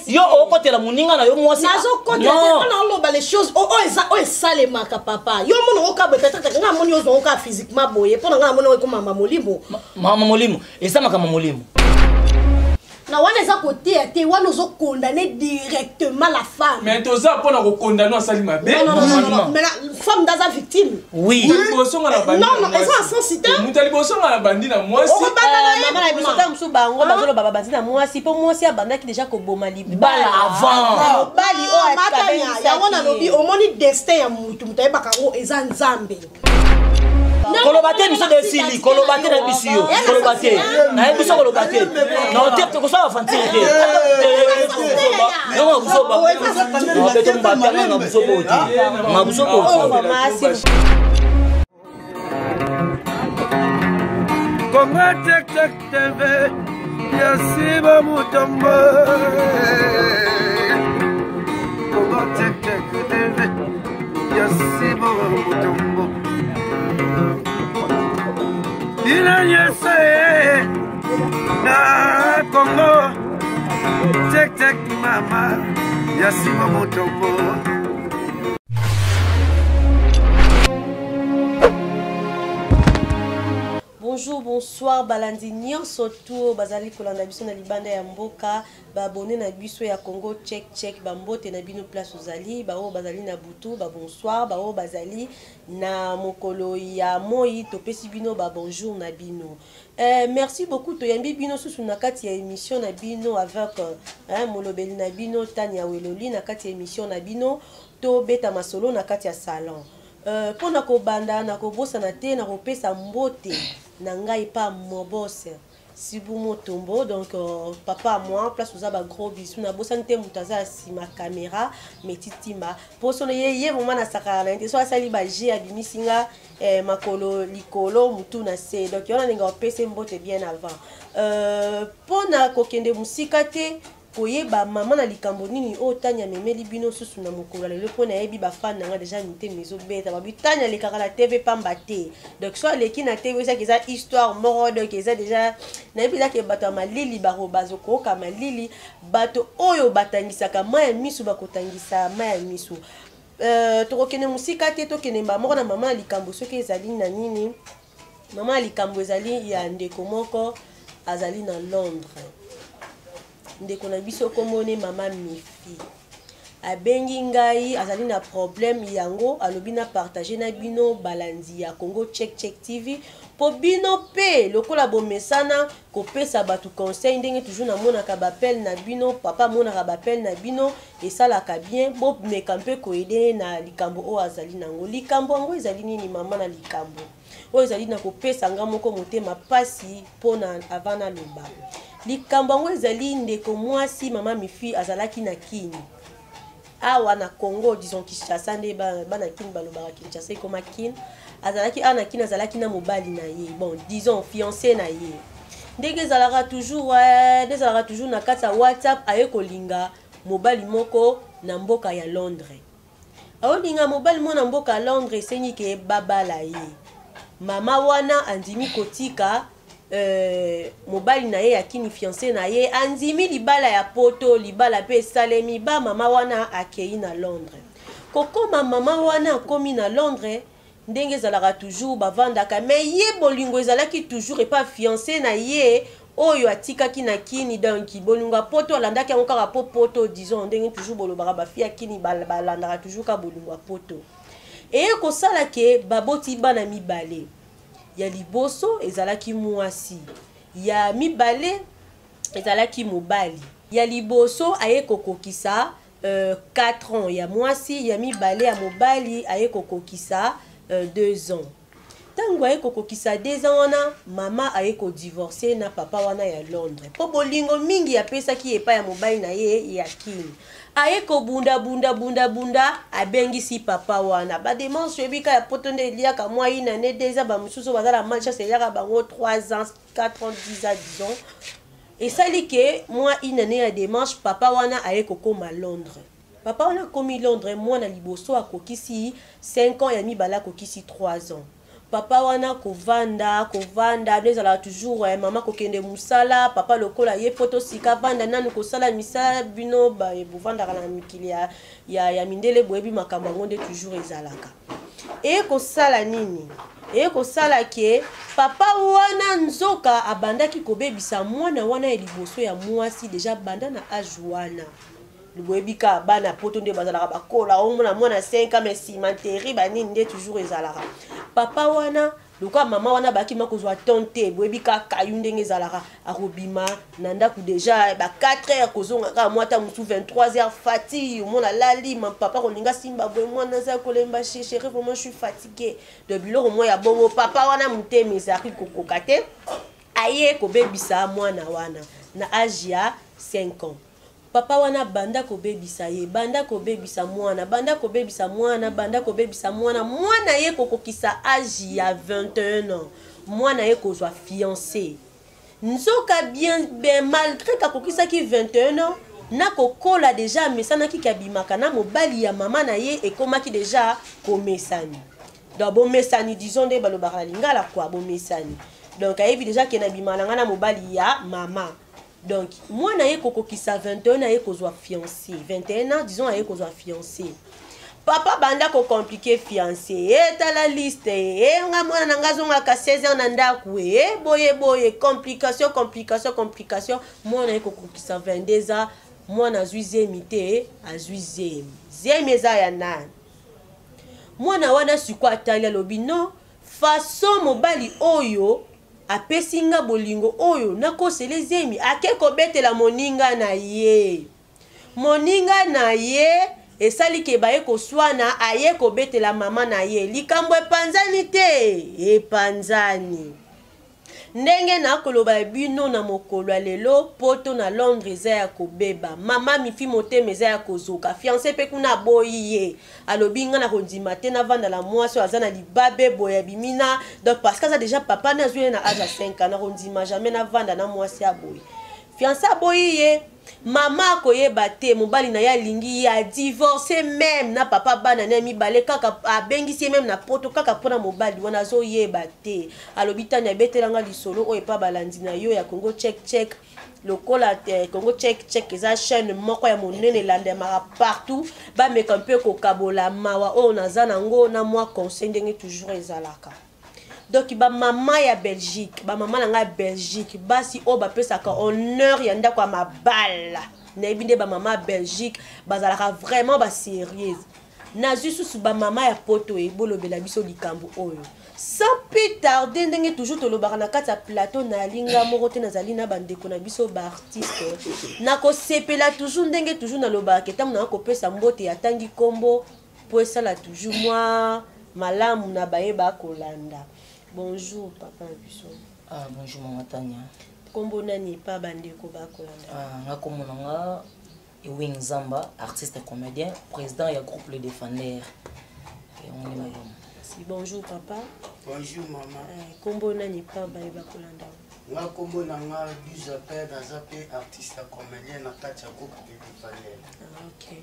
Yo okotela moninga na yo mwasi. Nazokotela te, mpo naoloba les choses oyo eza oyo esalemaka papa. Yo omona oka boye, peut-être nga amoni ozwa oka physiquement boye, mpo na nga namoni oyo ekomama molimo. Mama molimo, eza makambo molimo. Na wana eza koteya te, wana ozo condamner directement la femme. Mais toza mpo na kokondamne asali mabe. Non, non, non, non, non. Mais la femme ndaza victime. Oui. Moto liboso nga na bandi Non, na non, eza mwasi. na sens te. Moto liboso nga na bandi na mwasi. Okobanda na ye Mama na biso ntango mosusu bango bazoloba babandi na mwasi mpo mwasi abandaki deja koboma libala avant. Na mobali oyo Matania, yango nalobi omoni destin ya mutu, mutu ayebaka yango eza Nzambe. Koloba te biso de esili, koloba te na biso yo, koloba te. Na ye biso koloba te. Na ote tokosala aventure te. Nongo buzoba. Na beto mbata nga buzoba te. Nga buzoba te. Congo Tek Tek TV, Yasiba Mutombo. Congo Tek Tek TV, Yasiba Mutombo. Bino nyonso ye na Congo Tek Tek mama Yasiba Mutombo. Bonjour, bonsoir, balandi nyonso to bazali kolanda biso na libanda ya mboka, ba abonné na biso ya Congo Check Check, ba mbote na bino place ozali, ba oyo bazali na butu, ba bonsoir, ba oyo bazali na mokolo ya moi, topesi bino ba bonjour na bino. Merci beaucoup, toyambi bino susu na kati ya émission na bino avec molobeli na bino Tania Weloli na kati ya émission na bino tobeta masolo na kati ya salon. Mpona kobanda na kobosana te na kopesa mbote na ngai pa Mobos Sibu Motombo, donc papa moi place oza ba gros bisous na bosani te moto aza nsima caméra Meti Timba poso na ye ye vraiment na sakala na ye te so asali ba G abimisi nga makolo likolo mutu na se, donc yona ninga opese mbote bien avant. Mpona kokende mosika te koyeba mama na likambo nini oyo Tania amemeli bino susu na mokolo ya lelo, mpo nayebi ba fan na nga deja mitema ezobeta babi Tania alekaka na TV pamba te, donc so aleki na TV ezaki eza histoire moko, donc eza deja nayebi ezaki bato ya malili bako bazokoka malili, bato oyo batangisaka mai ya misu bakotangisa mai ya misu. Tokokende mosika te, tokende mba moko na mama ya likambo soki ezali na nini. Mama ya likambo ezali ya ndeko moko azali na Londres. Ndeko na biso komone mama Mifi abengi ngai, azali na problème yango alobi na partager na bino balandi ya Congo Check Check TV po bino pe lokola bomesana kopesa bato conseil ndenge toujours namonaka ba appel na bino, papa amonaka ba appel na bino esalaka bien, bomeka mpe koyede na likambo oyo azali nango. Likambo yango ezali nini mama na likambo oyo ezali na kopesa nga moko motema pasi mpona avant naloba likambo yango ezali ndeko mwasi mama Mifi azalaki na Kini awa na Congo, disons Kinshasa nde bana Kini balobaka Kinshasa ekoma Kini. Azalaki awa na Kini, azalaki na mobali na ye, bon disons fiancé na ye, ndenge ezalaka toujours, nde ezalaka toujours na kati ya WhatsApp, aye kolinga mobali moko na mboka ya Londres. Aolinga mobali moko na mboka ya Londres, esengi ke babala ye. Mama wana andimi kotika mobali na ye ya Kini, fiancé na ye, andimi libala ya poto, libala pe esalemi, ba mama wana akei na Londres. Kokoma mama wana akomi na Londres, ndenge ezalaka toujours bavandaka, mais ye bolingo ezalaki toujours epa fiancé na ye oyo atikaki na Kini, donc bolingo ya poto alandaki yango kaka po poto, disons ndenge toujours bolobaka ba fille ya Kini balandaka toujours ka bolingo ya poto. Eye kosala ke baboti bana mibale, ya liboso ezalaki mwasi, ya mibale ezalaki mobali. Ya liboso aye kokokisa 4 ans ya mwasi, ya mibale ya mobali aye kokokisa 2 ans. Tango aye kokokisa 2 ans wana, mama aye kodivorcer na papa wana ya Londres po bolingo mingi apesaki epai ya mobali na ye ya Kini. Aye kobunda bunda bunda bunda, abengisi papa wana. Ba démarche oyebika ya poto nde eliaka mwa une année, 2 ans, ba mosusu baza na malchance eliaka bango 3 ans, 4 ans, 10 ans, disons. Esali ke mwa une année ya démarche, papa wana aye kokoma Londres. Papa wana akomi Londres, mwana liboso akokisi 5 ans, ya mibale akokisi 3 ans. Papa wana kovanda kovanda nde ezalaka toujours eh, mama kokende mosala, papa lokola ye po tosika vanda nanu kosala misala. Bino bovandaka na mikili ya mindele, boyebi makambo yango nde toujours ezalaka. Eye kosala nini? Eye kosala ke papa wana nzoka abandaki kobebisa mwana wana ya liboso ya mwasi deja banda na age wana. Boyebi kaka bana poto nde bazalaka bakola, omona mwana 5 ans mais cimenterie banini nde toujours ezalaka. Papa wana lokola mama wana bakima kozwa ton te, boyebi kaka kayu ndenge ezalaka, akobima na ndako deja ba 4 heures, kozonga kaka mwa ata mosu 23 heures, fatigue. Omona lali ma papa kolinga simba boye, mwana aza kolemba, chéri vraiment je suis fatigué de biloko mwa ya bongo. Papa wana motema ezalaki kokoka te, aye kobebisa mwana wana na age ya 5 ans. Papa wana banda kobebisa ye, banda kobebisa mwana, banda kobebisa mwana, banda kobebisa mwana, mwana ye kokokisa age ya 21 ans, mwana ye kozwa fiancé. Nzoka bien, bien malgré kakokisaki 21 ans na kokola deja amesanaki kabimaka na mobali ya mama na ye, ekomaki deja komesani. Donc bomesani, disons nde balobaka na lingala quoi, bomesani. Donc ayebi deja ke na bima na nga na mobali ya mama. Donc mwana ye kokokisa 21 aye kozwa fiancé, 21 ans disons, aye kozwa fiancé. Papa banda kocompliquer fiancé, etala liste, e nga mwana na nga azongaka 16 heures na ndako, e boye boye, complication complication complication. Mwana ye kokokisa 22 ans, mwana azwi zemi te, azwi zemi, zemi eza ya nani? Mwana wana sikoyo atali, alobi non, façon mobali oyo apesi nga bolingo oyo nakosela zemi. Ake kobetela moninga na ye, moninga na ye esali ke baye koswana, aye kobetela mama na ye, likambo epanzani te, epanzani. Ndenge nakoloba bino na mokolo ya lelo, poto na Londres eza ya kobeba. Mama Mifi motema eza ya kozoka, fiancé mpe kuna aboyi ye, alobi nga na kondima te navanda na mwasi oyo aza na libabe boye abimi na. Donc parce que aza déjà papa ne azwi ye na age ya 5 ans, nakondima jamais navanda na mwasi ya boye. Fiancé aboyi ye, mama akoyeba te mobali na ye alingi ye, adivorce même na papa bana na ye mibale, kaka abengisi ye même na poto kaka mpona mobali wana, azoyeba te. Alobi tani abetelanga lisolo oyo epa balandi na yo ya Congo Check Check. Lokola Congo Check Check eza chaîne moko ya monene elandemaka partout, bameka mpe kokabola mawa oyo naza nango na mwa conseil ndenge toujours ezalaka. Donc bamama ya Belgique, bamama na ngai ya Belgique, basi oyo bapesaka honneur ya ndako ya mabala, nayebi nde bamama ya Belgique bazalaka vraiment basérieuse. Nazwi susu bamama ya poto e bolobela biso likambo oyo sans plus tarder. Ndenge toujours tolobaka na kati ya plateau, nalinga moko te, nazali na bandeko na biso baartiste. Nakosepela toujours ndenge toujours nalobaka ke ntango nanga kopesa mbote, atangi nkombo mpo esala toujours mwa malamu na bayeba kolanda. Bonjour papa na biso. Ah, bonjour mama Tania. Nkombo nani epa bandeko bakolanda? Ah, nga kombo na nga Ewing Zamba, artiste et comédien, président ya groupe Le Défendeur. On est là. Merci. Bonjour papa. Bonjour maman. Kombo nani pa bayeba kolanda? Nga kombo na nga Duzaper, naza mpe artiste ya comédien na kati ya groupe Le Défendeur. Ah, ok.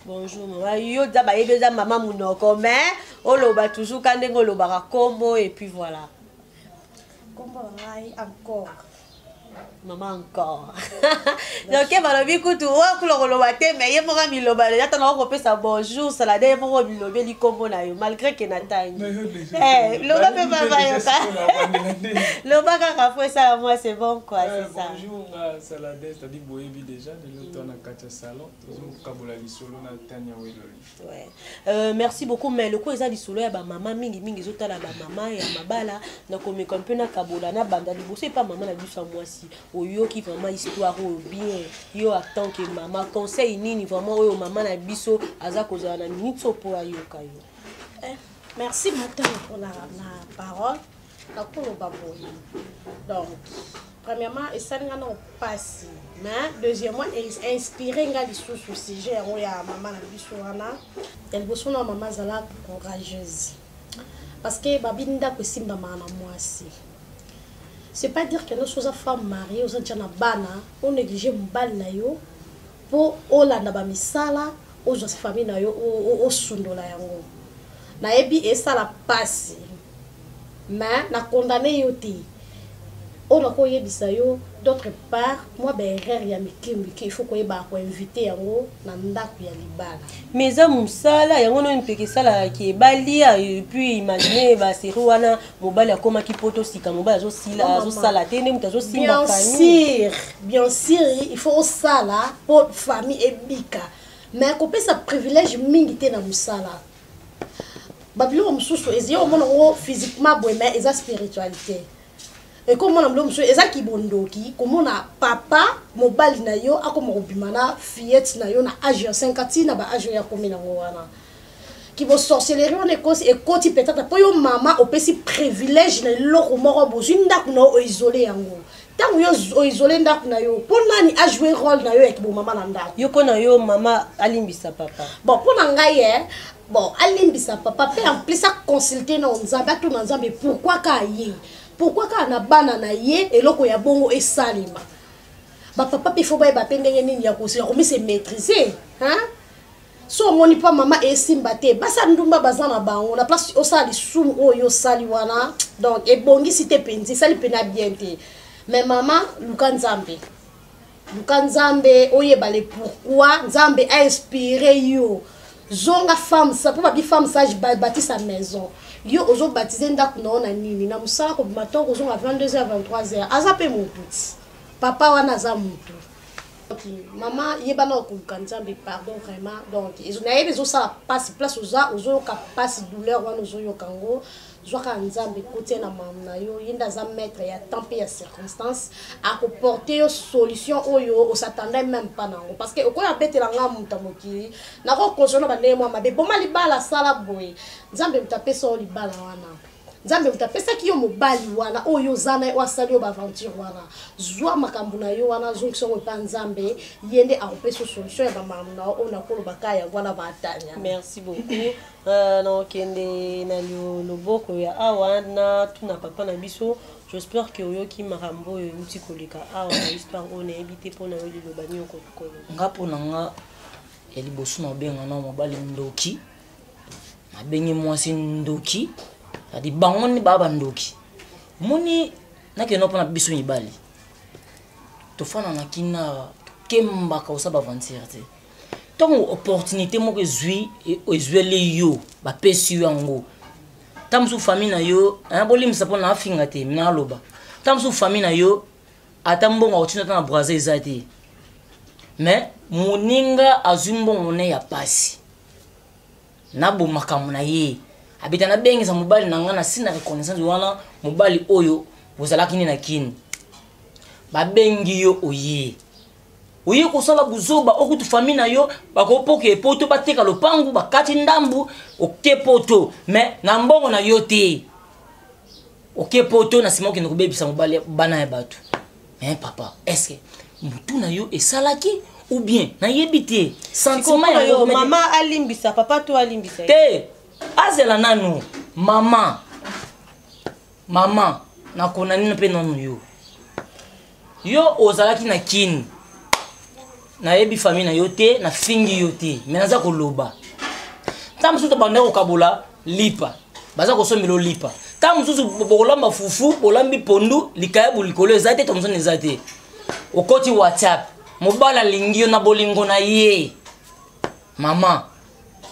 Bonjour mama, yo za bayebi eza mama monoko, mais oloba toujours ka ndenge olobaka kombo et puis voilà. Kombo na ngai encore. Mama encore. Donc balobi kutu oyo kula koloba te, mais ye moko amiloba deja. Ntango akopesa bonjour salade, ye moko milobeli kombo na yo malgré ke natangi. Loba mpe babayoka, loba kaka fo esala moi, c'est bon quoi, c'est ça. Bonjour, nga Salade, c'est-à-dire boyebi déjà lelo to na kati ya salon tozokabola lisolo na Tania Weloli. Ouais. Merci beaucoup, mais loko eza lisolo ya bamama mingimingi ezotala bamama ya mabala, nakomeka mpe nakabola na banda liboso epa mama na biso ya mwasi. Oyoki vraiment histoire oyo bien, yo en tant que mama, conseil nini vraiment oyo mama na biso aza kozala na minute oyo mpo ayoka yo? Merci matano pour la parole. Nakoloba boye, donc premièrement esali nga na mpasi, mais deuxièmement inspiré nga lisusu sujet yango ya mama na biso wana ya liboso. Na mama azala courageuse parce que babi ndako esimbamaka na mwasi. C'est pas dire que nyonso oza femme mariée, oza déjà na bana, onéglige mobali na yo mpo olanda bamisala, ozwa famille na yo, osundola yango. Nayebi esala mpasi. Mais na condamne yo te. Oyo nakoyebisa yo, d'autre part, mwa ba erreur ya mike mike, il faut koyeba koinvite yango na ndako ya libala. Mais eza mosala yango noni mpeke esalaka ke balia. Et puis imagine basérie wana, mobali akomaki poto sika, mobali azosila, azosala te, nde moto azosimba Bien famille. sûr, bien sûr, il faut osala mpo famille ebika, mais kopesa privilège mingi te na mosala. Babiloko mosusu ezi omona yango physiquement boye, mais eza spiritualité. Ekomona biloko mosusu eza kibondoki. Komona papa mobali na yo akoma kobima na fillette na yo na age ya 5 ti na baage oyo akomi nango wana, kibosorcellerie wana ekosi, ekoti peut-être mpo yo mama opesi privilège na eloko moko. Bozwi ndako na yo, oisole yango. Ntango yo oisole ndako na yo, mpo nani ajoue rôle na yo ya kibomama na ndako? Yo, mpo na yo, mama alimbisa papa? Bon, mpo na ngai ye, bon, alimbisa papa mpe en plus aconsulte na Nzambe, atuna Nzambe pourquoi kaka ye, pourquoi kaka na bana na ye eloko ya bongo esalema. Bapapa mpe faut bayeba mpe ndenge nini ya komise maîtriser, hein? So omoni mpa mama esimba te, basa ndumba baza na bango na place, osala lisumu oyo osali wana, donc ebongisi te mpenza, esali mpena bien te. Mais mama, luka Nzambe, luka Nzambe, oyeba le pourquoi Nzambe ainspire yo. Zonga femme sa mpo babi femme sage bâti sa maison. Yo ozobatize ndako na yo na nini? Na mosala, kobima ntongo, kozonga 22 h, 23 h. Aza mpe motu ti papa wana aza motu. Mama, yebana okoluka Nzambe pardon, vraiment. Donc nayebi ezosala mpasi, place oza ozoyoka mpasi, douleur wana ozoyoka yango, zwaka Nzambe, kotia na mamu na yo. Ye nde aza maître ya temps mpe ya circonstance, akoporte yo solution oyo osatandai même pas nango. Parce que okoyo abetela nga moto ya mokili, nakokonsole bandenge mwa mabe, boma libala, asala boye. Nzambe moto apesa yo libala wana, Nzambe moto apesaki yo mobali wana oyo oza na ye, oyo asali yo baaventure wana. Zwa makambo na yo wana, zongisa yango epa Nzambe, ye nde akopesa yo solution ya bamakambo na yo. Oyo nakoloba ka yango wana, batanya. Merci beaucoup. Nakokende na loboko ya awa, na tuna papa na biso. J'espère ke oyoki makambo oyo euti koleka awa na histoire oyo. Nayebi te, mpo na yo, liloba nini okoki koloba? Nga, mpo na nga, ya liboso na obenga na mobali ndoki, nabengi mwasi ndoki. Adi bango nde baa bandoki. Omoni, nakende mpona biso mibali tofananaki na tokembaka kosala baaventure te. Ntango opportunité moko ezwi, ezweli yo, bapesi yo yango, ntango mosusu famille na yo, bolimbisa mpo na afinga te, naloba, ntango mosusu famille na yo ata mbongo akotinda ata na Braza eza te, mais moninga azwi mbongo ne ya pasi na bomakambo na ye, abeta nabengisa mobali na ngai na si na reconnaissance wana. Mobali oyo ozalaki nde na kini, babengi yo, oye, oye kosala buzoba. Okutu famille na yo bakopoka epoto, bateka lopangu, bakati ndambu, oke poto, mais na mbongo na yo te. Oke poto, na nsima okende kobebisa mobali, bana ya bato. Mais papa, est ce que motu na yo esalaki ou bien nayebi te sentiment ya yo? Mama alimbisa papa to alimbisa? Te, azela nanu. Mama, mama, nakona nini mpe nanu yo? Yo ozalaki na kini, nayebi famille na yo te, nafingi yo te, me naza koloba. Ntango mosusu tobandaki kokabola lipa, baza kosombela lipa. Ntango mosusu bokolamba fufu, bolambi pondu, likayabu likolo eza te, thomson eza te. Okoti WhatsApp, mobali alingi yo na bolingo na ye. Mama,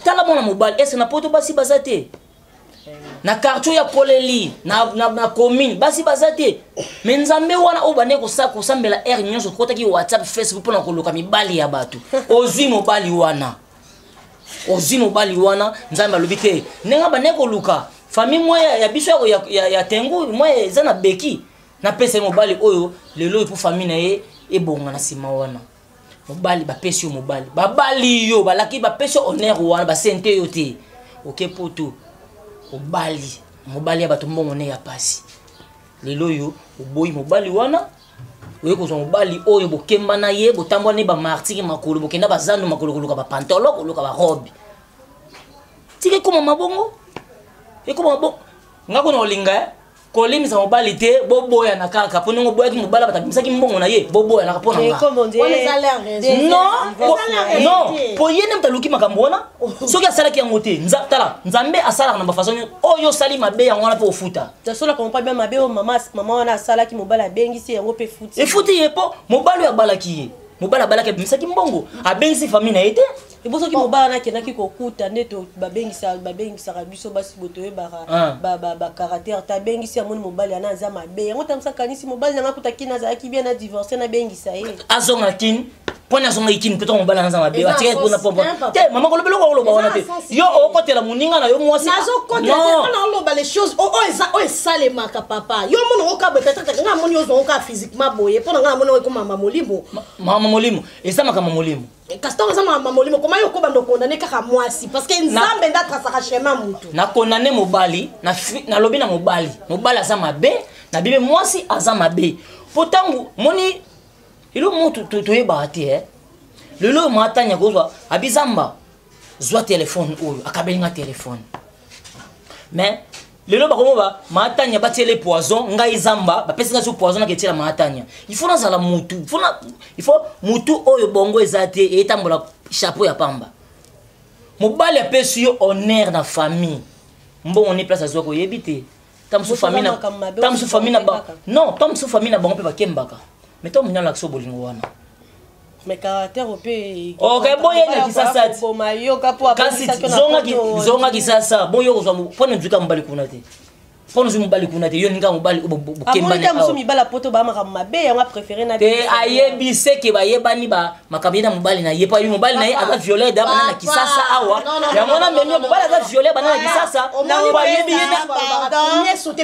tala mwana mobali ese na poto, basi baza te na quartier ya koleli na commune, basi baza te. Me Nzambe wana oyo bande kosambela aire nyonso, okotaki WhatsApp, Facebook mpona koluka mibali ya bato, ozwi mobali wana, ozwi mobali wana. Nzambe alobi te ndenge bande koluka famille mwa ya biso ya tengu mwa eza na beki, napesa ye mobali oyo lelo oyo mpo famille na ye ebonga. Na nsima wana mobali bapesi yo mobali, babali yo, balaki, bapesi yo honneur wana, basente yo te. Oke poto, obali mobali ya bato, mbongo ne ya pasi. Lelo oyo oboyi mobali wana, oye kozwa mobali oyo bokemba na ye, botambwa ne bamartike makolo, bokenda bazando makolo, koluka bapantalo, koluka barobe. Tika ekoma mabongo, ekoma mabongo. Nga kuna olinga. Kolimisa mobali te, boboyana kaka mpo ndenge oboyaki mobali, bato abimisaki mbongo na ye, boboyanaka mpo na nga. Non, non, po ye nde moto aluki makambo wana. Soki asalaki yango te, tala, Nzambe asalaka na bafaçon nyonso. Oyo osali mabe, yango wana mpe ofuta. Sola comprend bien mabe oyo mama mama wana asalaki, mobali abengisi yango mpe futi. Efuti ye, mpo mobali oyo abalaki ye, mobali abalaki, abimisaki mbongo, abengisi famille na ye te. Ebo soki mobali wana akendaki kokuta nde to babengisaka biso basi bo toyebaka bacaractère te. Abengisi, amoni mobali wana aza mabe, yango tamisa kanisi mobali nanga kuta kini azalaki bien, na divorce, nabengisa ye. Azonga kini mpona azongaki kini mpe ntango mobali aza mabe, Eza atikaki kuna sens pompo te, papa. te. Mama, koloba eloko oloba wana te. Eza sens Yo te. okotela moninga na yo mwasi. Nazokotela te. Non. Mpona oloba les choses oyo eza oyo esalemaka, papa, yo mona oka boye, peut-être nga amoni ozwa oka physiquement boye, mpo na nga amoni oyo ekomama molimo. Mama, molimo eza makambo molimo. Kasi ntango eza makambo molimo, koma yo okobanda okondane kaka mwasi, parce que Nzambe nde atrasaka chemin mutu. Nakondane mobali, nalobi na mobali, mobali aza mabe, nabibe mwasi aza mabe, mpo ntango moni eloko moko toyebaka te, eh. Lelo oyo maatanya kozwa abizamba, zwa telefone oyo, akabeli nga telefone, mais lelo bakomo ba maatanya batiele poison. Ngai zamba bapesi ngai so poison, nake tiela maatanya. Il faut nazala mutu, il faut mutu oyo bongo eza te, etambola chapeau ya pamba. Mobali apesi yo honneur na famille, mbongo ni place azwaki oyebi te. Ta mosusu Moto famille na makambo mabe ta mosusu famille na ba kaka. Non, ta mosusu famille na bango mpe bakembaka, mais to moni alakisa bolingo wana. Mais caractère mpe. Ok, boye na Kisasa ti. Boma yoka mpo Kasi abengisaki yo na zonga Kisasa, bon, yo kozwa mpo na nzuka mobali kuna te, mpo nazwi mobali kuna te, yo ninga mobali oyo amoni bokembani ta mosusu awa. mibali ya poto baa makambo mabe, yango apréféré na Te, ayebi seke bayebani ba makambo ye na mobali na ye, po ayebi mobali na ye aza violeur da bana na Kisasa awa. Yango wana memi mobali aza violeur bana na Kisasa, po ayebi ye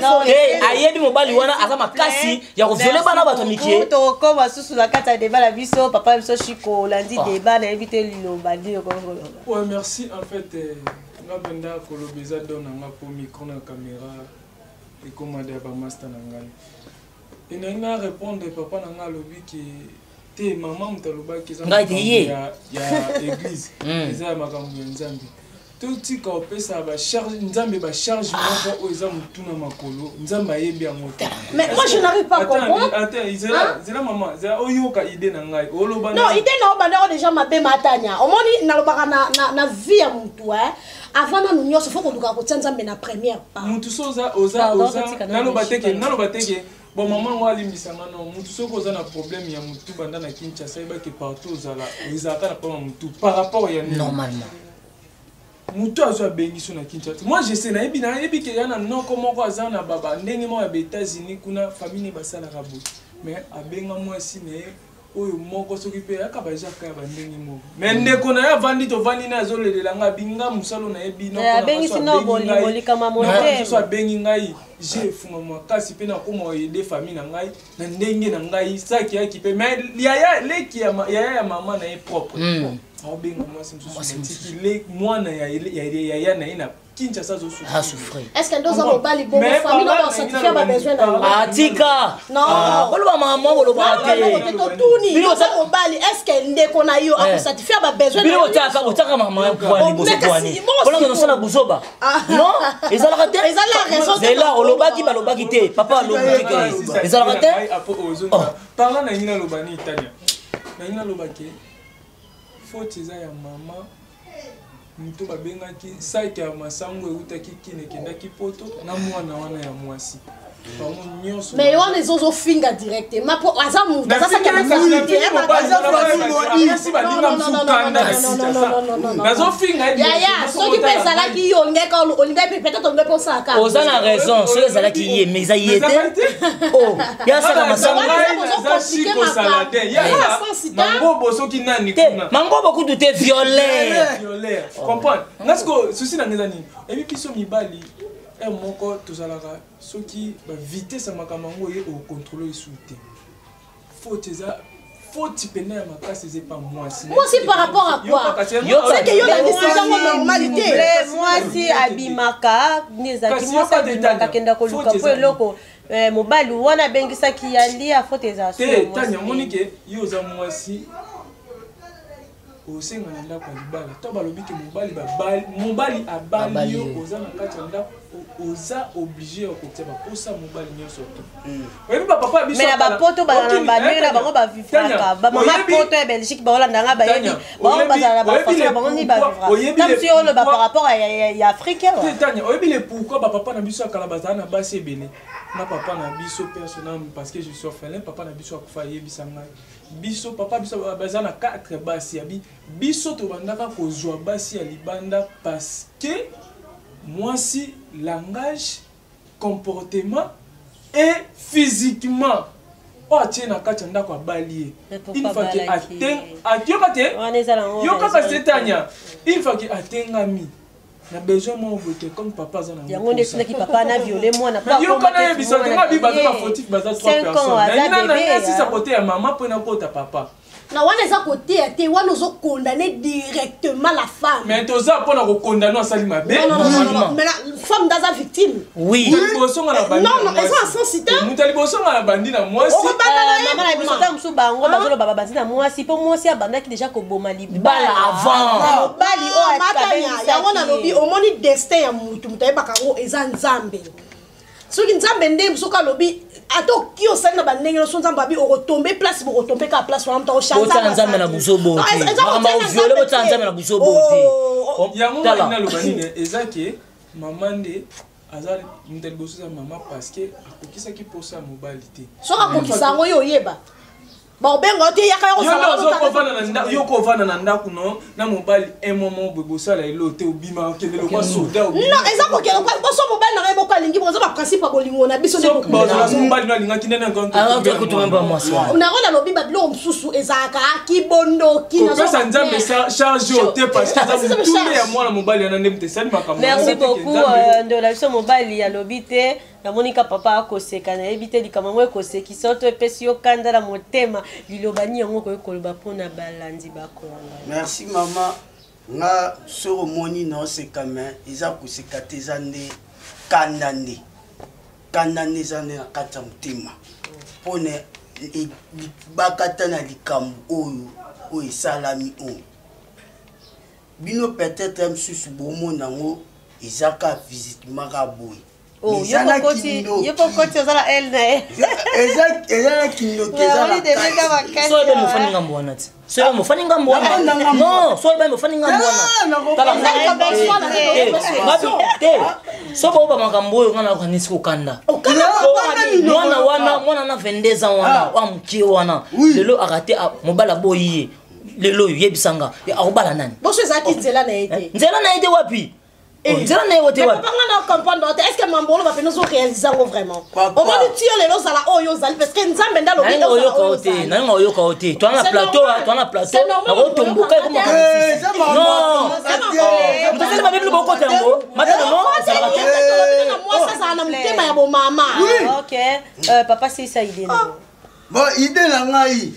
na te, ayebi mobali wana aza makasi ya kovioler bana bato mike. Tokokoma susu na kati ya débat na biso. Papa na biso Chiko, olandi Ah. débat, nayebi te liloba nini okoki koloba. Ouais, merci. En fait, nga mpenza koloba eza don na nga, po micro na caméra ekomada ya bamaster na ngai. E nalingi na répondre papa na ngai, alobi ke te, mama moto alobaki eza Ngai te, makambo ye. ya église, eza ya makambo ya Nzambe. Totika kopesa bacharge Nzambe, bacharge moko oyo eza motu na makolo, Nzambe ayebi yango te. Mais moi, je n'arrive pas à comprendre. Attends, zela, zela mama, zela oyoka idée na ngai oloba. Non, idée na obanda déjà mabe. Matanya, omoni nalobaka na vie ya mutu, eh, avant nanu nyonso, faut koluka kotia Nzambe na première part. Mutu so oza oza Pardon, oza totika na naloba Michel. teke, naloba teke, bon, mama ngo alimbisanga. No mutu, soki oza na problème ya mutu, banda na Kinshasa, yebaki partout ozala, ezalaka na problème ya mutu par rapport ya nini? Normalement. Mutu azwa abengi so na Kinshasa, moi je sais, nayebi ke ya na noko moko aza na baba ndenge moko ya ba États-Unis kuna, famille ne basalaka boye, mais abenga mwasi na ye oyo moko, soki mpe ayaka bajaka ya bandenge moko, mais ndeko na ye avandi, tovandi na ye, azolelela nga, abinga mosalo nayebi. Eh, abengisi na bolingo, likama motema. Mosusu abengi ngai, je efungama makasi mpe nakoma oyede famille na ngai na ndenge na ngai, saki yaki mpe, mais yaya leki ya yaya ya mama na ye propre aobenga mwasi mosusu, natiki mwana ya yaya na ye na Kinshasa azosouffrir. Asouffrir. Est ce que nde oza mobali bongo, famille no basatisfaire babesoin na yo? Atika. Non. Ah, boloba mama, bolobaka te. Totuni Bino oza mobali, est ce que ndeko na yo akosatisfaire babesoin? Bino otiaka mama pwani liboso, Mais kasi, pwani bongo mpona sikoyo. kosala buzoba. Ah. Non, ezalaka te. Ezala raison te. Zela, olobaki, balobaki te, papa alobi te, ezalaka te. Oh. Parla na ngai, naloba ni Italia, nangi naloba ke faute eza ya mama moto babengaki saki ya masango eutaki Kini, ekendaki Poto na mwana wana ya mwasi, bango nyonso. Mais wana ezozofinga directement po aza motu aza saki ya masango te. Nazofinga. Yaya, soki mpe ezalaki yo, olingaki, olingaki peut-être, olingaki mpe osalaka. Oza na raison soki ezalaki ye, mais eza ye te. Oh, ya saka masango. Mangobo soki nani. Te. Kuna. Mangobo kutu te, violeur. Violeur, comprendre nga siko susi na nga eza nini? Ebi biso mibali ere moko tozalaka, soki bavitesse ya makambo yango ye okontrole esu te. Faute eza faute pena ya makasi eza epa mwasi. Mwasi par rapport à quoi? Yo C'est que yo landisi yango normalité. Mwasi abimaka nde ezalaki Kasi mwasi yoka te, abimaka Tania. akenda koluka Faute mpo ezali. eloko mobali wana abengisaki ya lia, faute ezala so ya Te. mwasi Tania, te. omoni ke yo oza mwasi. Osenga na ndako ya libala to balobi ke mobali babali, mobali abali yo, oza na kati ya ndako, oza obligé ya kotia baposa mobali nyonso to oyebi bapapa biso. Mais na bapoto bazala na bandenge na bango bavivaka. Bamama poto ya Belgique baolanda nga, bayebi bango bazala na bafaçon na bango nini bavivra. Ta mosu yo oloba par rapport ya Afrique. Tania, oyebi le pourquoi bapapa na biso ya kala bazala na basi ebele? Na papa na biso personnel, parce que je suis orphelin, papa na biso akufa, ayebisa ngai, biso papa biso baza na 4 basi. Abi biso tobandaka kozwa basi ya libanda parce que mwasi, langage, comportement et physiquement oyo atie na kati ya ndako, abali ye, une fois ke yoka te, yo kaka se Tania, une fois ke atengami na besoin moko boye te, comme papa aza na Yango nde esindaki papa na viole mwana. Yoka, nayebisa te, nga bi baza bafautif, baza 3 personnes. Nasisa kote ya mama mpo nakota papa. Na wana eza koteya te, wana ozocondamner directement la femme. Mais toza mpona kokondamner, asali mabe. Non, non, non, non, mais la femme ndaza victime. Oui. Non, non, eza sens te. Moto ya liboso nga na bandi na mwasi. Mama na biso, ta mosusu bango bazoloba babandi na mwasi mpo mwasi abandaki déjà koboma libala avant. Mobali oyo. Yango nalobi, omoni destin ya mutu, moto ayebaka yango eza Nzambe. Soki Nzambe nde soki alobi, ata oki osali na bandenge nyonso, Nzambe abi okotombe place, bokotombe kaka place wana, moto. Botala Nzambe na buzobo te, makambo oviole, botala Nzambe na buzobo te. Yango naloba nini, eza ke mama nde aza moto ya liboso, eza mama, parce que akokisaki posa ya mobali te. Soki akokisa yango, yo oyeba bakobenga yo te, yaka. Yo kovanda na ndako no na mobali un mois boye, bosala elo te, obima, okende lokwa soda. Non, eza kokende boso mobali na ngai moko alingi, boza baprincipe ya bolingo na biso nde. Mobali no alingaki nde. Nango nalobi, babiloko mosusu ezalaka kibondoki. Kopesa Nzambe charge oyo te, parce que eza motunde ya mwana mobali wana nde moto esali makambo. Merci beaucoup. Ndola biso mobali alobi te, namoni ka papa akoseka, nayebi te likambo yango ekosekisa to epesi yo kanda na motema. Liloba nini yango okoki koloba mpona balandi bakolanda? Merci mama. Nga soki omoni naoseka, me eza koseka te, eza nde kanda, nde kanda nde eza nde na kati ya motema mpona bakata na likambo oyo oyo esalami oyo. Bino peut-être mosusu bomona yango eza ka physiquement ka boye. Yo mpo koti oza na ele na ye. Eza na kindoki, eza na So ebe mofani ngambo wana ti, so ebe mofani ngambo wana, non, so ebe mofani ngambo wana, tala te, so baoba makambo oyo nga nayokanisi kokanda mwana wana, mwana na 22 ans wana wa mokie wana, lelo akate mobali aboyi ye, lelo oyo yebisanga akobala nani? Boso ezalaki nzela na ye te. Nzela na ye te wapi? Nzela na ye wote wapi? Papa, nga na comprendre te. Est ce que mambo oloba pene ozoréalise yango vraiment? Omoni ti yo lelo ozala oyo ozali parce que Nzambe nde alobi. Nalinga oyoka yo te, nalinga oyoka yo te. Toza na plateau, toza na plateau, nakotomboka ekoma. Non, moto asali mabe, bino bokota yango matano, non, ezalaka te. Mwasi azala na motema ya bomama. Ok, papa, sisa idée na. Bon, idée na ngai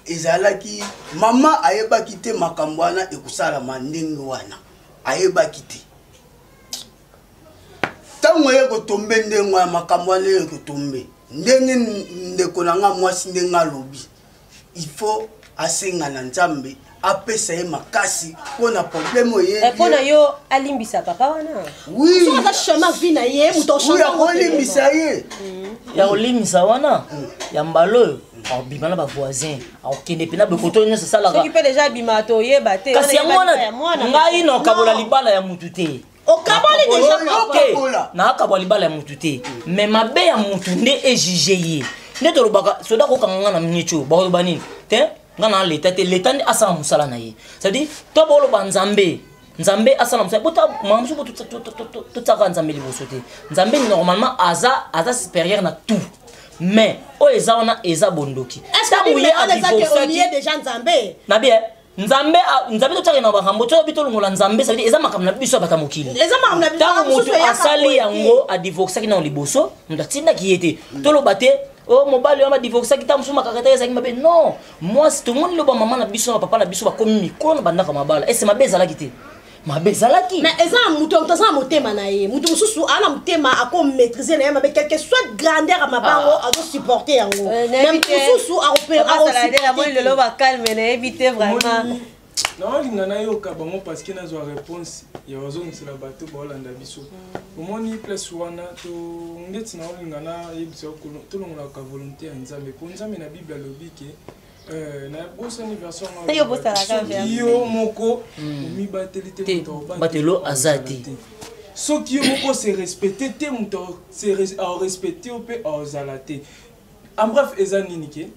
ezalaki, mama ayebaki te makambo wana ekosalama ndenge wana, ayebaki te. Ntango ye kotombe ndenge wana, makambo wana ye kotombe ndenge, ndeko na nga mwasi, ndenge alobi, il faut asenga na Nzambe apesa ye makasi mpo na problème oye. Mpo na yo, alimbisa papa wana? Oui. Aza chemin vie na ye, moto. Akolimbisa ye. Ya kolimbisa wana ya mbala oyo, akobima na bavoisin, akokende mpena bokoto nyonso asalaka. Soki mpe deja abima, toyeba te. Kasi yango wana ngai nakabola libala ya mutu te. Okaboli deja. Nakabwa libala ya mutu te, mais mabe ya mutu nde ejuge ye. Nde tolobaka, soda kokanga nga na miniti oyo, bakoloba nini te? Nga na leta te, leta nde asala mosala na ye. C'est-à-dire to boloba Nzambe, Nzambe asala mosala, bota makambo mosusu, totiaka Nzambe liboso te. Nzambe normalement aza supérieur na tout, mais oyo eza wana eza bondoki. Ntango ye adivorçaki déjà Nzambe. Nabi Nzambe, Nzambe totiaka na makambo, toyobi tolongola Nzambe, ça veut dire eza makambo na biso ya bato ya mokili. Ntango moto asali yango, adivorçaki nano liboso, moto atindaki ye te. Toloba te o mobali wana badivorçaki, ntango mosusu makaka te, ezalaki mabe. Non, mwasi, tomoni loba mama na biso na papa na biso bakomi mikolo na bandako ya mabala, ese mabe ezalaki te? Mabe ezalaki. Mais eza na moto, moto aza na motema na ye. Moto mosusu aa na motema, akomaîtrise na ye mabe, quelque soit grandeur ya mabango, azosupporte yango. Mais mosusu lelo bacalme, nayebi te vraiment. Naolinga nayoka bango parce que nazwa réponse ya bazongisela bato baolanda biso. Omoni place wana to ndeti naolinga nayebisa tolongolaka volonté ya Nzambe, mpo Nzambe na Bible alobi ke nabosani version. Yo bosanaka verset. Yo moko omibateli te, Te, moto akobatela batelo aza te. Soki yo moko se respecte te, moto aorespecte yo mpe aozala te. En bref, eza nini ke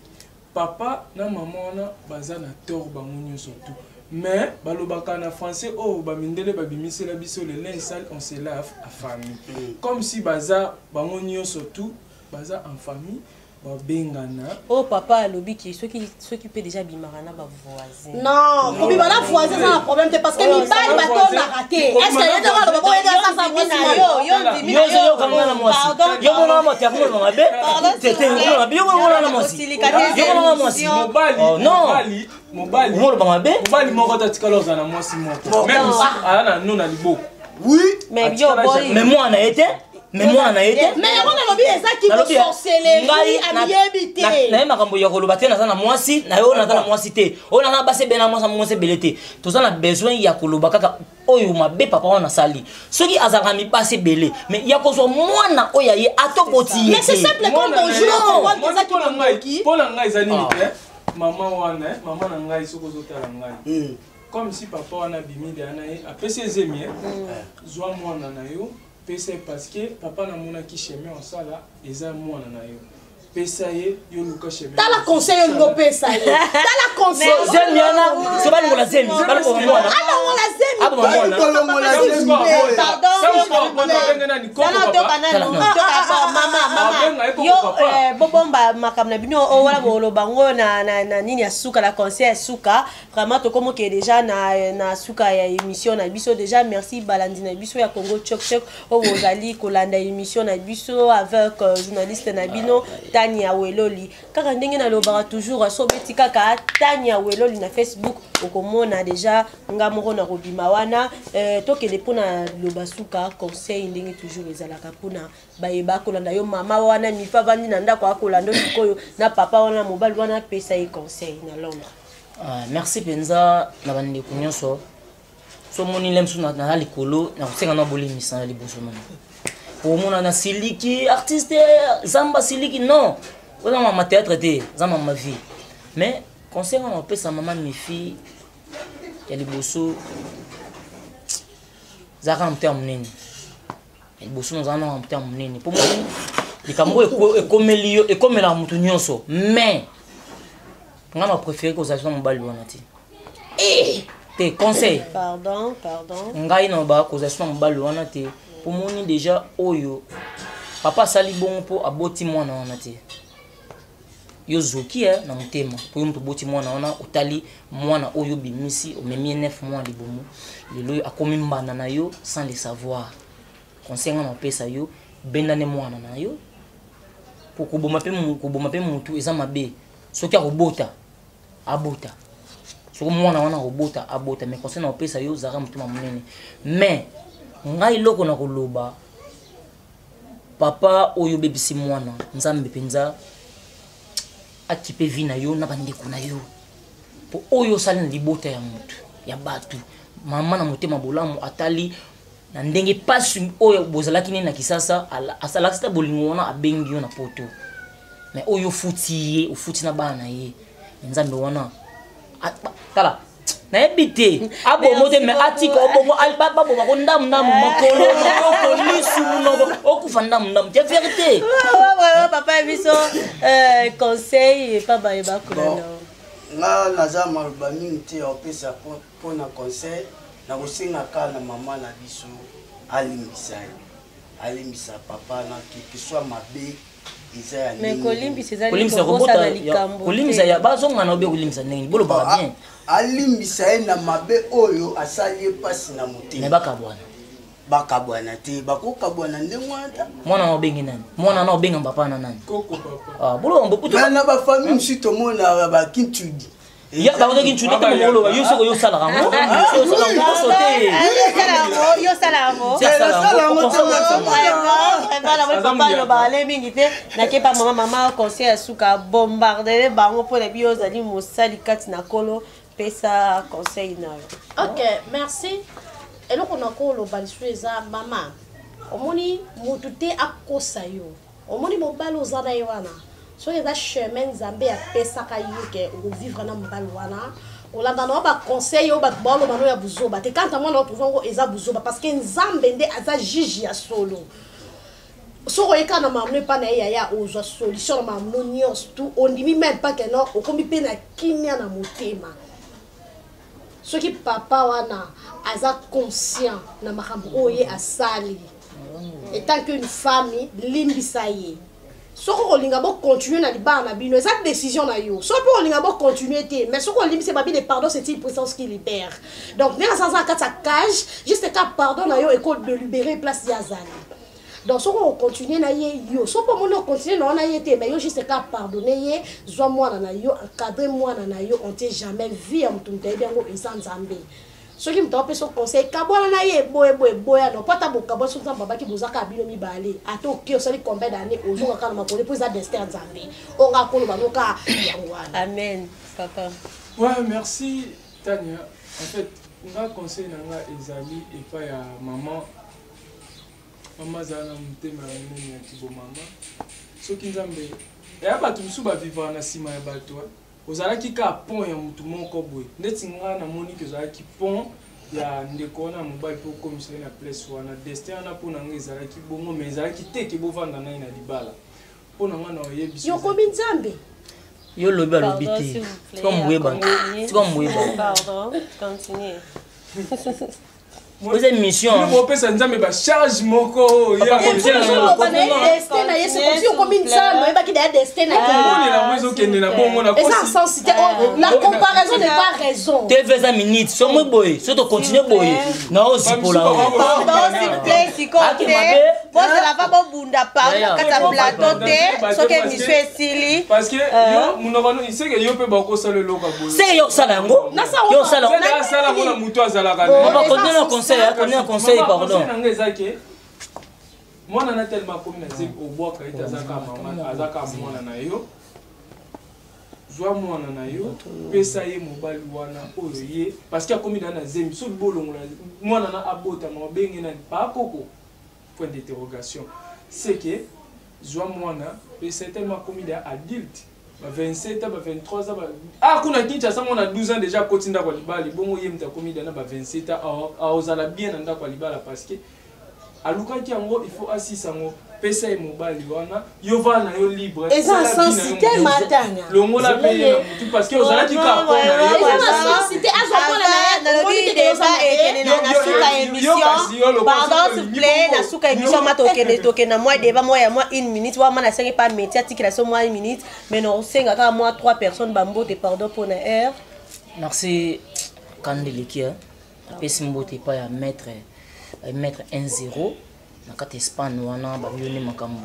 papa na mama wana baza na tort, bango nyonso tout. Mais balobaka na français oyo bamindele babimisela biso, le linge sale, on se lave en famille. Comme si baza bango nyonso tout baza en famille, babengana. Oyo papa alobi ke soki mpe déjà abimaka na bavoisin. Non, kobima na voisin eza na problème te, parce que Oh, mibali ça va. batondaka te. Est ce que ye ntango aloba boyeka sasa mwasi na yo? Yo ndimi Yo na ozoyokanga na mwasi. Pardon, Yo mona mwasi akomona mabe. Pardon, Te te, omona mabe, yo mona na mwasi. Kosilika te, Yo mona mwasi. émission. Mobali, Oh, non. mobali, mobali, Omoloba mabe. Mobali moko tatikala ozala na mwasi moko, même si aza na no na liboko. Oui. Mais yo boy. Mais mwana ye te, mais mwana na ye te. Mais yango nalobi ezaki Nalobi, bosorcellerie. Ngai Amiyebi te. Naye makambo ya koloba te. Naza na mwasi na yo, naza na mwasi te, oyo naza na basi ebele, na mwasi, mwasi ebele te. Toza na besoin ya koloba kaka oyo mabe papa wana asali. Soki azalaka mibasi ebele, mais ya kozwa mwana oyo aye atoboti ye Mais c'est te. simple comme bonjour. Comprendre ezaki bandoki. Mpo na ngai eza nini Ah. te, mama wana, mama na ngai, soki ozotala ngai, comme si papa wana abimi deya na ye, apesi ezemi, zwa mwana na yo, pesa ye, parce que papa namonaki chemin osala eza mwana na yo, pesa ye, yo luka chemin. Tala conseil olingo opesa ye, tala conseil. Zemi wana so balongola zemi, balongola mwana. Alongola zemi. Aboma mwana. Kolongola zemi. Pardon, toka nanu, toka mama, mama. Abenga ye koko Yo papa. Bobomba makambo na bino oyo wana, boloba ngo na nini ya suka, na conseil ya suka. Vraiment tokomoke déjà na suka ya émission na biso déjà. Merci balandi na biso ya Congo Chok Chok oyo bozali kolanda émission na biso avec journaliste na bino Tania Weloli. Kaka ndenge nalobaka toujours, so obeti kaka Tania Weloli na Facebook, okomona déjà nga moko na kobima wana. Tokende mpona loba suka, conseil ndenge toujours ezalaka mpona bayeba kolanda yo. Mama wana mifa avandi na ndako akolanda yo sikoyo, na papa wana, mobali wana, apesa ye conseil na Londres. Ah, merci mpenza na bandeko nyonso. So omoni le mosusu naza likolo na kosenga na bolimisa na liboso nano omona na siliki artiste zamba siliki. Non, oza mama théâtre te, eza mama vie. Mais conseil wana opesa mama Mifi ya liboso, ezalaka na motema monene. Ya liboso nazala na motema monene, mpo moni likambo oyo ekomeli yo, ekomelaka motu nyonso. Mais nga na préféré kozala so na mobali wana te te, conseil. Pardon, pardon. Ngai na ba kozala so na mobali wana te, mpo moni déjà oyo papa asali bongo mpo aboti mwana wana te. Yo zoki na motema mpo yo moto oboti mwana wana, otali mwana oyo obimisi, omemi ye 9 mois libumu, lelo oyo akomi mbanda na yo sans le savoir. Conseil nga na opesa yo, bendane mwana na yo, po koboma mpe motu eza mabe. Soki akobota, abota. Soki mwana wana akobota, abota. Mais conseil na opesa yo, ozalaka motema monene. Mais ngai eloko na koloba, papa oyo obebisi mwana, Nzambe mpenza akipe vie na yo na bandeko na yo, mpo oyo osali na libota ya motu ya bato. Mama na motema bolamu atali na ndenge pasi oyo bozalaki nini na Kisasa, asalaki ta bolingo wana, abengi yo na Poto. Mais oyo ofuti ye, ofuti na bana na ye. Nzambe wana tala, nayebi te abongo te, mais atika obongo, babomako ndamu ndamu, makolo, maboko, lisu, monoko, okufa ndamu ndamu te, vérité. Papa ya biso, conseil epa bayeba kolanda. Nga naza maloba mingi te ya kopesa mpona conseil. Nakosenga kaka na mama na biso alimbisa ye, alimbisa papa na keswa mabe eza ya Mais kolimbisa ezali kolimbisa kobosana likambo. Kolimbisa ya bazongana obe kolimbisa ndenge bolobaka bien. Alimbisa ye na mabe oyo asali ye, mpasi na me motema. Bakabwana. Bakabwana te, bakokabwana ndenge wana ta. Mwana na obengi nani? Mwana na obenga papa na nani? Koko papa. Ah, boloba mbokutu. Mais na bafamille mosusu tomonaka bakintudi. Ya bakotoki ncude te, mokoloba yo soki osalaka yango, soki osalaka yango koso te. Yo osala yango. Si asala yango. Vraiment namoni papa alobaka le mingi te. Nakepa mama, mama, conseil ya suka, bombardele bango mpo na biyo ozali mosali kati na Kolo. Pesa conseil na yo. Ok, merci. Eloko nakoloba lisusu eza mama, omoni mutu te akosa yo. Omoni mobali oza na ye wana, soki eza chemin Nzambe apesaka yo ke okovivre na mobali wana, kolanda na yo ba conseil oyo bato baoloba no ya buzoba te. Kanta mwana otrouve yango eza buzoba parce que Nzambe nde aza juge ya solo. Soki oyeka na makambo epa na ye yaya, ozwa solution na makambo nyonso tu, ondimi même pas que non, okomi mpe na kimia na motema. Soki papa wana aza conscient na makambo oyo ye asali, etant qu'une famille, limbisa ye. Soki okolinga bocontinue na libala na bino, eza décision na yo. Soki mpe okolinga bocontinue te, mais soki olimbisi, babi le pardon c'est une puissance qui libère. Donc ndenge aza aza na kati ya cage, juste ka pardon na yo ekodélibérer place ye azali. Donc soki okocontinue na ye yo, soki mpo omoni ocontinue na wana ye te, mais yo juste ka pardonne ye, zwa mwana na yo, encadre mwana na yo. On tient jamais vie ya motu, moto ayebi yango eza Nzambe. Soki moto apesa conseil, kabwana na ye boye boye boya no, po ata bokabwa, soki Nzambe abaki bozaka bino mibale, ata oke osali combien d'année, ozonga kaka na makolo, mpo eza destin ya Nzambe. Oyo nga koloba noka yango wana. Amen papa. Ouais, merci Tania. En fait, nga conseil na nga ezali epai ya maman. Mama azala na motema ya monene ya kibomama. Soki Nzambe eya, bato mosusu bavivaka na nsima ya bato. Ozalaki kaka pont ya motu moko boye, ndeti nga namoni ke ozalaki pont ya ndeko wana ya mobali mpo okomisa ye na place wana. Destin wana mpo na nga ezalaki bongo, mais ezalaki te ke bovanda na ye na libala. Mpo na nga na oyebi yo okomi Nzambe. Yo lobi alobi te, tika mbweba, tika mbweba. Pardon, continue. Oza émission. Bopesa Nzambe bacharge moko. Ozoloba na ye destin na ye, c'est comme si okomi Nzambe, oyebaki na ye destin na ye. Yango ezokende na bongo na eza sens te. La comparaison n'est pas raison. TV eza minute somo boye, so tocontinue boye na ozipola. Pardon, s'il vous plaît, sikoyo te bozela va bobunda. Pardon, na kati ya plateau te, soki émission esili. Parce que yo monoko seke yo mpe bakosala eloko boye. Seke yo osala yango, yo osala. Asala mpona motu azalaka. Papa, continue na conseil, continue na conseil, pardon. Nanga eza ke mwana na telema akomi na zemi, obwaka ete azaka mama, azaka mwana na yo. Zwa mwana na yo, pesa ye mobali wana oyo ye, parce que akomi na zemi. Soki bolongola mwana na abotama, obenge nani? Paakoko, point d'interrogation. C'est que zwa mwana, pesa ye, tellement akomi da adulte, ba 27 ans, ba 23 ans, ba ah kuna Kinshasa, mwana 12 ans déjà akoti ndako ya libala. Bongo ye moto akomi da na ba 27 ans, aozala bien na ndako ya libala parce que alukaki yango, il faut asisa yango. Pesa ye mobali wana, yo vana na yo libre. Eza sens te, matanya. Longola mpe ye na motu parce que ozalaki kaka mpo na ye. Eza na sens te, azwa mwana na ye. Nalobi débat ekende na suka émission. Pardon, s'il vous plaît, na suka émission ma tokende, tokende na mwa débat mwa ya mwa une minute. Wa ma nasengi pa métier atikela so mwa une minute, mais na osenga kaka mwa trois personnes bambote. Pardon mpona heure. Merci. Kandeleki apesi mbote epai ya maître, maître 1-0 na kati Espagne wana, babio nde makambo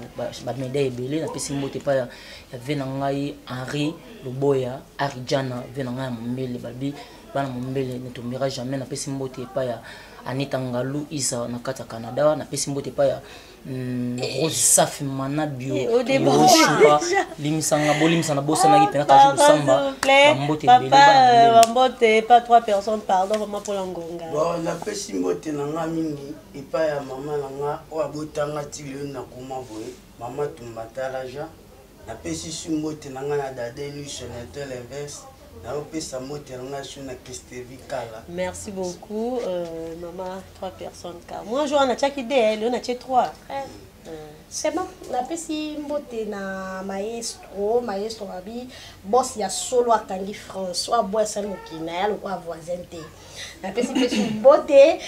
bamédaille ebele. Napesi mbote epai ya ve na ngai Henri Loboya Arijana, ve na ngai ya Mombele, babi bana Mombele ne tombera jamais. Napesi mbote epai ya Anita Ngalu Isa na kati ya Canada. Napesi mbote epai ya Rose Safi Manabio Yoshuka. Limisanga, bolimisa, nabosanaki mpena Kaju Lusamba. Bambote ebele. Bambote pas trois personnes, pardon vraiment mpona ngonga. Bon, napesi mbote na nga mingi epai ya mama na nga oyo abotanga ti lelo nakoma boye, mama Tumba Talaja. Napesi su mbote na nga na Dade Luce na Étoile Inverse. Naopesa mbote na nga su na Christevi Kala. Merci beaucoup, mama, trois personnes car moi jour natiaki deux, lelo natie trois. C'est bon. Napesi mbote na maestro, maestro abi boss ya solo, akangi France oyo aboya asali mokili na ye lokola voisin te. Napesi mpe su mbote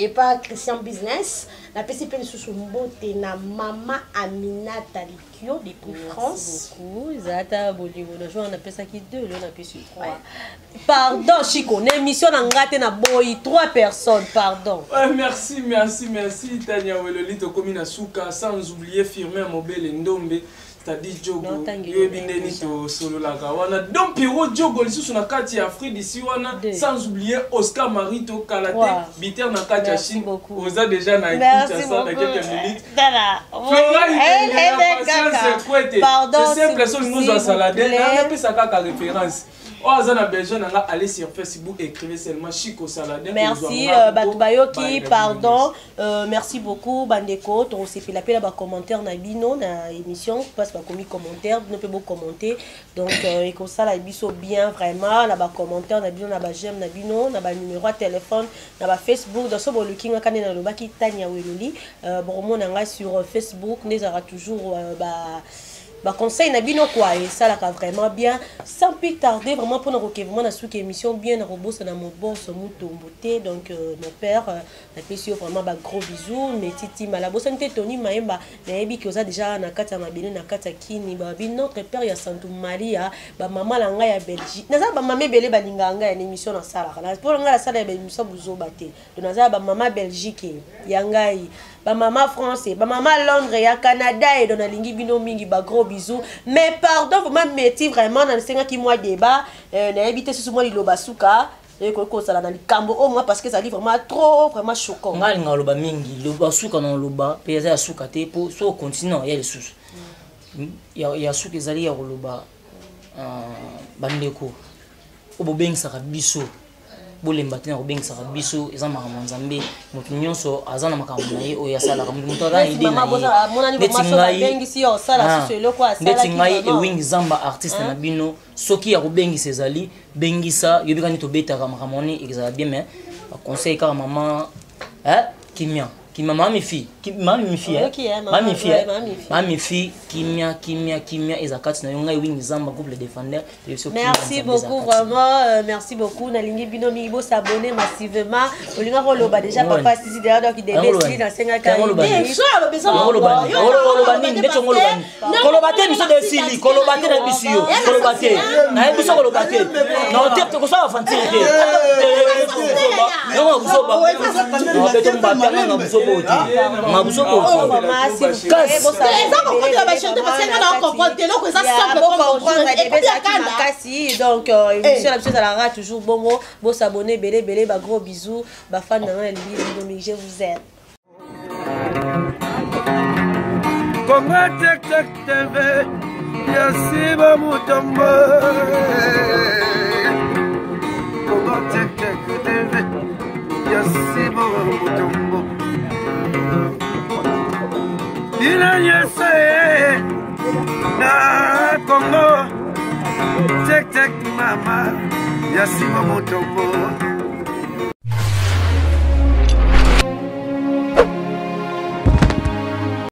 epa Christian Business. Napesi mpe lisusu mbote na mama Aminata Likio depuis France. Beaucoup eza ata bolingo na jour napesaki deux, lelo napesi trois. Pardon Chiko, na émission na nga te, na boyi trois personnes, pardon. Ouais, merci, merci, merci Tania Weloli. Tokomi na suka, sans oublier Firmin Mobele Ndombe, c'est-à-dire Djogo. Yoyebi ndeni tosololaka wana. Don Piro Djogo lisusu na kati ya Afrique d'ici wana, sans oublier Oscar Marito kala te biter na kati ya Chine. Oza déjà na Kinshasa na quelques minutes. Flora Patience Kwete. C'est simple, so olingi ozwa salade, napesa kaka référence. Oyo aza na besoin na nga, allez sur Facebook, écrivez seulement Chico Saladin. Merci bato bayoki, pardon. Merci beaucoup bandeko, tokosepela mpe na bacommentaire na bino na émission, place bakomi commentaire, bino mpe bocommenter. Donc ekosala biso bien vraiment na bacommentaire na bino, na baj'aime na bino, na banuméro ya téléphone, na bafacebook. Donc so boluki nga kande nalobaki Tania Weloli, bokomona nga sur Facebook, nde ezalaka toujours ba baconseil na bino quoi, esalaka vraiment bien. Sans plus tarder vraiment, mpona koke vraiment na suki émission bien, na kobosana moboso mutombo te. Donc mon père, napesi yo vraiment bagros bisous. Mais titi malabosani te, Tony Mayemba, nayebi ki oza déjà na kati ya mabele, na kati ya Kini, babi notre père ya Santu Maria. Bamama na ngai ya Belgique, naza bamama ebele balingaka ngai na émission nasalaka. Mpona ngai nasala ya baémission buzoba te. Donc naza ya bamama Belgique ya ngai, bamama France, bamama Londres, ya Canada, e donc nalingi bino mingi, bagros bisous. Mais pardon vraiment, meti vraiment nasengaki mwa débat, nayebi te susu mwa liloba suka ekoki kozala na likambo oyo mwa, parce que ezali vraiment trop, vraiment choquant. Ngai alinga oloba mingi, loba suka na oloba mpe eza ya suka te, mpo so ocontinue ya lisusu ya suka ezali ya koloba. Bandeko oyo bobengisaka biso, bolemba te na kobengisaka biso. Eza makambo ya Nzambe, moto nyonso aza na makambo na ye oyo asalaka. Moto aza na idée na ye. Ndeti ngai Ewing Zamba, artiste na bino, soki ya kobengisa ezali, bengisa. Yobikani tobetaka makambo wani, ezala bien. Mais baconseil kaka mama kimia kimia, mama mifi, mama mifi, mama mifi, mama mifi, kimia kimia kimia eza kati na yo. Ngai Wingi Zamba, groupe Le Défendeur. Merci beaucoup vraiment, merci beaucoup. Nalingi bino mingi, bosabonner massivement. Olinga koloba déjà, papa Sisi d'ailleurs, donc debesili nasengaka. Koloba te, biso desili koloba te na biso. Yo koloba te, nayebi biso koloba te na ote, tokosala fantire te. Yongo busoba beto mbatanga na busoba te, na busoba. Eza kokotela bachante, parce que nga na comprendre te, eloko eza simple. Makasi. Donc émission na biso ezalaka toujours bongo, bosabonner ebele ebele. Bagros bisous, bafan na nga, nalingi bino mingi, je vous aime. Kongo Tek Tek TV ya Siba Mutombo, Kongo Tek Tek TV ya Siba Mutombo, bino nyonso ye na Kongo Tek Tek, mama ya Siba Mutombo.